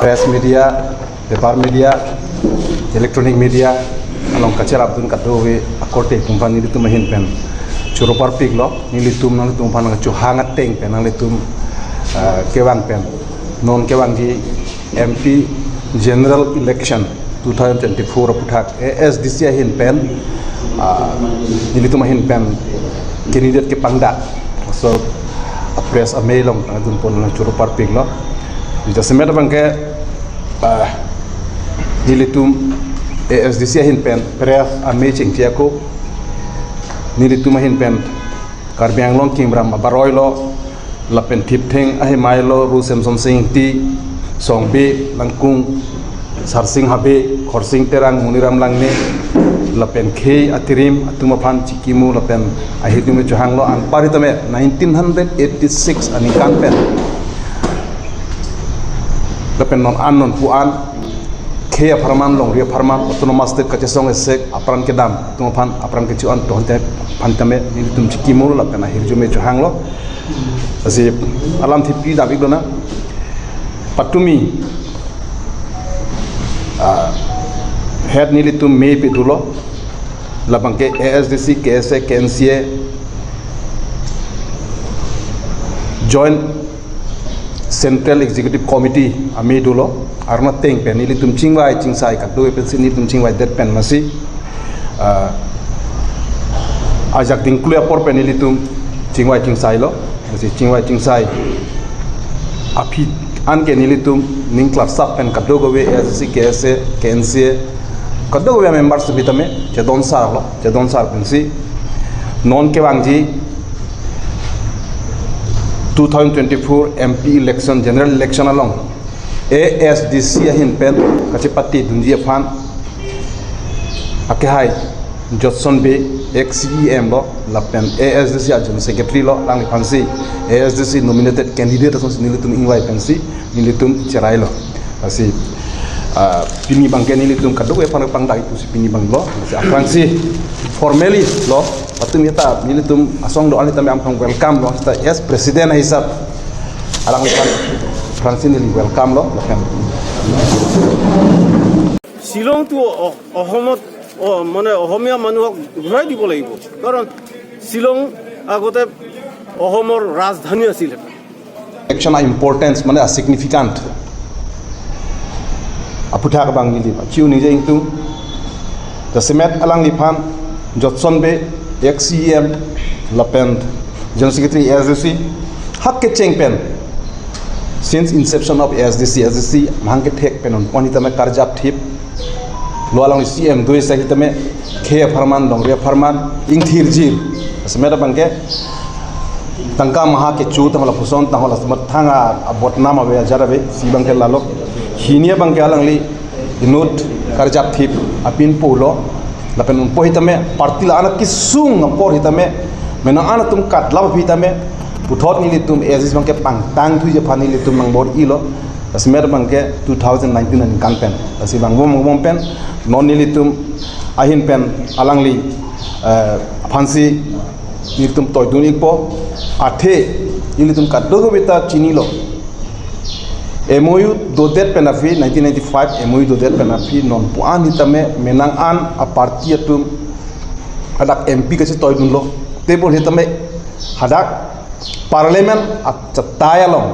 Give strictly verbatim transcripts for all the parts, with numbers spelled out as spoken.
Press media, paper media, electronic media along kacherapdun kadokave akorte atum aphan nelitum ahin pen choro parpiklo. Nelitum nanglitum aphan nangchohang ateng pen nanglitum, ah, kevang pen, non kevangji M P general election two thousand twenty-four aphuthak A S D C ahin pen, ah, nelitum ahin pen candidate kepangdak, so, a press amei along tangdun pon nangchoro parpiklo. Jasemet abangke, ah, nelitum A S D C ahin pen press amei chingki ako, nelitum ahin pen Karbi Anglong Kimram abaroi lo, lapen Thiptheng ahemai lo, Ru Semsonsing Ingti, Songbe Langkung, Sarsing Habe, Khorsing Terang, Muniram Langne, lapen khei atirim atum aphan chikimu lapen ahirjume chohanglo. Anpar hitame nineteen hundred eighty-six aningkan pen lapen non an non pu an khei apharman, longri apharman, autonomous state kachesong esek apran kedam atum aphan apran kecho-an to-an te aphan tame nelitum chikimu lapen ahirjume chohanglo. Lasi alam thip pidam-iklo na. Patumi, ah, het nelitum mei pidulo, labangke A S D C, K S A, K N C A, Joint Central Executive Committee amei dolo, arnateng pen nelitum chingvai chingsai kadokave pensi nelitum chingvaidet pen masi, ah, ajak dingklu apor pen nelitum chingvai chingsailo. Lasi chingvai chingsai aphi anke nelitum ning klarsap pen kadokave A S D C, K S A, K N C A, kadokave members sitame chedon sarlo, chedon sar pensi non kevangji two thousand twenty-four M P election, general election along A S D C ahin pen kachepatedunji aphan akehai Jotson Bey, ex C E M lo, lapen A S D C a General Secretary lo, alangliphansi A S D C nominated candidate asonsi nelitum ingvai pensi nelitum cherailo. Lasi, ah, pini abangke nelitum kadokave aphan pangdak-ik pusi pini abanglo. Lasi aphrangsi formally lo, patumi ta nelitum asong do-an hitame aphrang welcome lo, ta as president ahisap alangliphan aphrangsi neli welcome lo, welcome. শ্বিলংটো অ- অসমত অ- মানে অসমীয়া মানুহক ঘূৰাই দিব লাগিব, কাৰণ শ্বিলং আগতে অসমৰ ৰাজধানী আছিল। Election a importance mane a significant aphuthak abang neli chiu ningje ingtung. Jasemet alangliphan Jotson Bey, ex C E M lapen General Secretary A S D C, hak kecheng pen since inception of A S D C, A S D C mahang kethek pen non pu-an hitame karjap thip lo, alangli C M do-ik sai hitame khei apharman, longri apharman ingthirjir. Jasemet abangke tangka maha kecho tangho lapuson tangho, laso mathang a- abodnam ave, ajar ave, si abangke lalo. Hini abangke alangli inut karjap thip apin pulo. Lapen unpo hitame party la-an akesung apor hitame, menang an atum katlap hitame, puthot nelitum A S D C abangke pangtangthuji aphan nelitum nangbor-ilo. Jasemet abangke two thousand nineteen aningkan pen, lasi vangbom vangbom pen non nelitum ahin pen alangli, eh, aphansi nelitum toidun-ikpo. Athe nelitum kadokave ta chinilo, M O U dodet pen aphi, nineteen ninety-five M O U dodet pen aphi non pu-an hitame menang an a party atum hadak M P kachetoidunlo. Tebol hitame hadak Parliament achatai along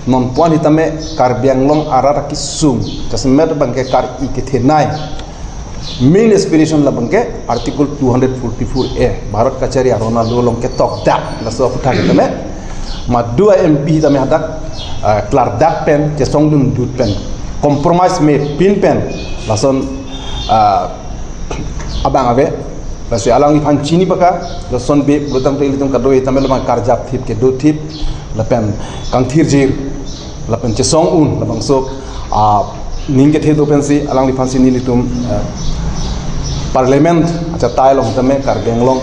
non pu-an hitame Karbi Anglong arat akesung, jasemet abangke kar-i kethenei main aspiration la abangke Article two hundred forty-four A, Bharat kachari aron along ketokdak, laso aphuthak hitame madu a M P hitame hadak, ah, klardak pen, chesongdundut pen, compromise mepin pen, lason, ah, abang ave. Lasi alangliphan chini baka, Jotson Bey pulotangte ilitum kadokave hitame labang karjap thip, kedo thip, lapen kangthirjir, lapen chesong un, labangso, ah, ning kethe do pensi alangliphansi nelitum, ah, Parliament achatai along tame Karbi Anglong,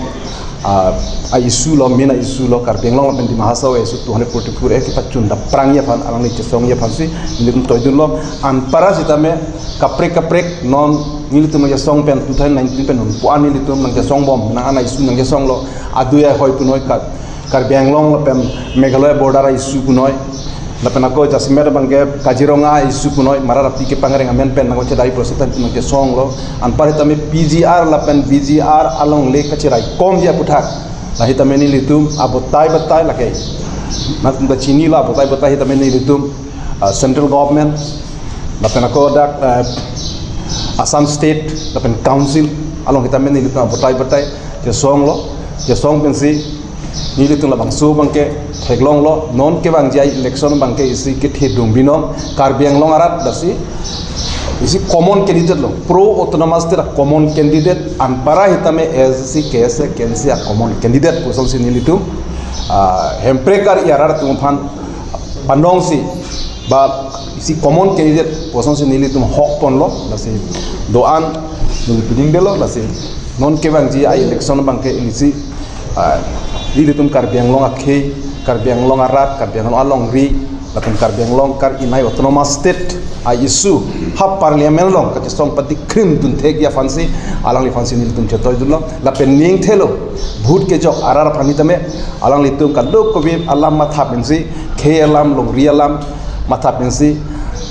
ah, a issue lo, main a issue lo, Karbi Anglong lapen Dima Hasao a issue two hundred forty-four A kepachun daprangji aphan, alangli chesongji aphansi nelitum toidunlo. Anparsi tame kaprek kaprek non nelitum chesong pen two thousand nineteen pen non pu-an nelitum nangchesongbom, nang an a issue nangchesonglo, adui ahoi punoi, Kar- Karbi Anglong lapen Meghalaya border a issue punoi, Lapen ako jasemet abangke Kaziranga issue punoi, Mara Rapi kepangreng amen pen nangkachedai pusi pen nangkesonglo. Anpar hitame P G R lapen V G R alongle kacheraikokji aputhak, la hitame nelitum abotai batai lake, nangtum ta chinilo, abotai batai hitame nelitum, ah, central government, lapen ako dak, eh, Assam State, lapen Council along hitame nelitum abotai batai chesonglo, chesong pensi nelitum labangso abangke theklonglo, non kevangji a-election abangke isi kethedung binong, Karbi Anglong arat lasi isi common candidate lo, pro autonomous state a-common candidate, anpara hitame A S D C, K S A, K N C a-common candidate pusonsi nelitum, ah, Hemprek ar-i arat atum aphan panongsi, ba isi common candidate pusonsi nelitum hokponlo, lasi do-an nelitum piding delo, lasi non kevangji a-election abangke isi, ah, ilitum Karbi Anglong akhei, Karbi Anglong arat, Karbi Anglong alongri, lapen Karbi Anglong kar-inai autonomous state a-issue ha parliament along kachesong patikrim dunthekji aphansi, alangliphansi nelitum chetoidunlo, lapen ningthelo vote kejok arat aphan hitame, alanglitum kadokave alam matha pensi, khei alam, longri alam matha pensi,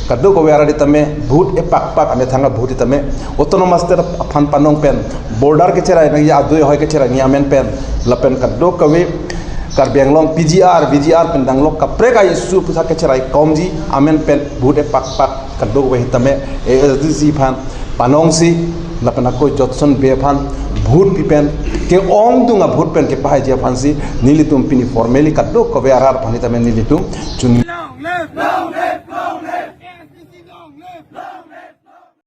kadokave arat hitame vote epakpak amethang a-vote hitame autonomous state aphan panong pen, border kecherai nangji, adui ahoi kecherai nangji amen pen, lapen kadokave Karbi Anglong P G R, V G R pen danglo kaprek a-issue puthak kacheraikokji amen pen vote epakpak kadokave hitame A S D C aphan panongsi, lapen ako Jotson Bey aphan vote pipen, ke-ongdung a-vote pen kepahaiji aphansi nelitum pini formally kadokave arat aphan hitame nelitum chun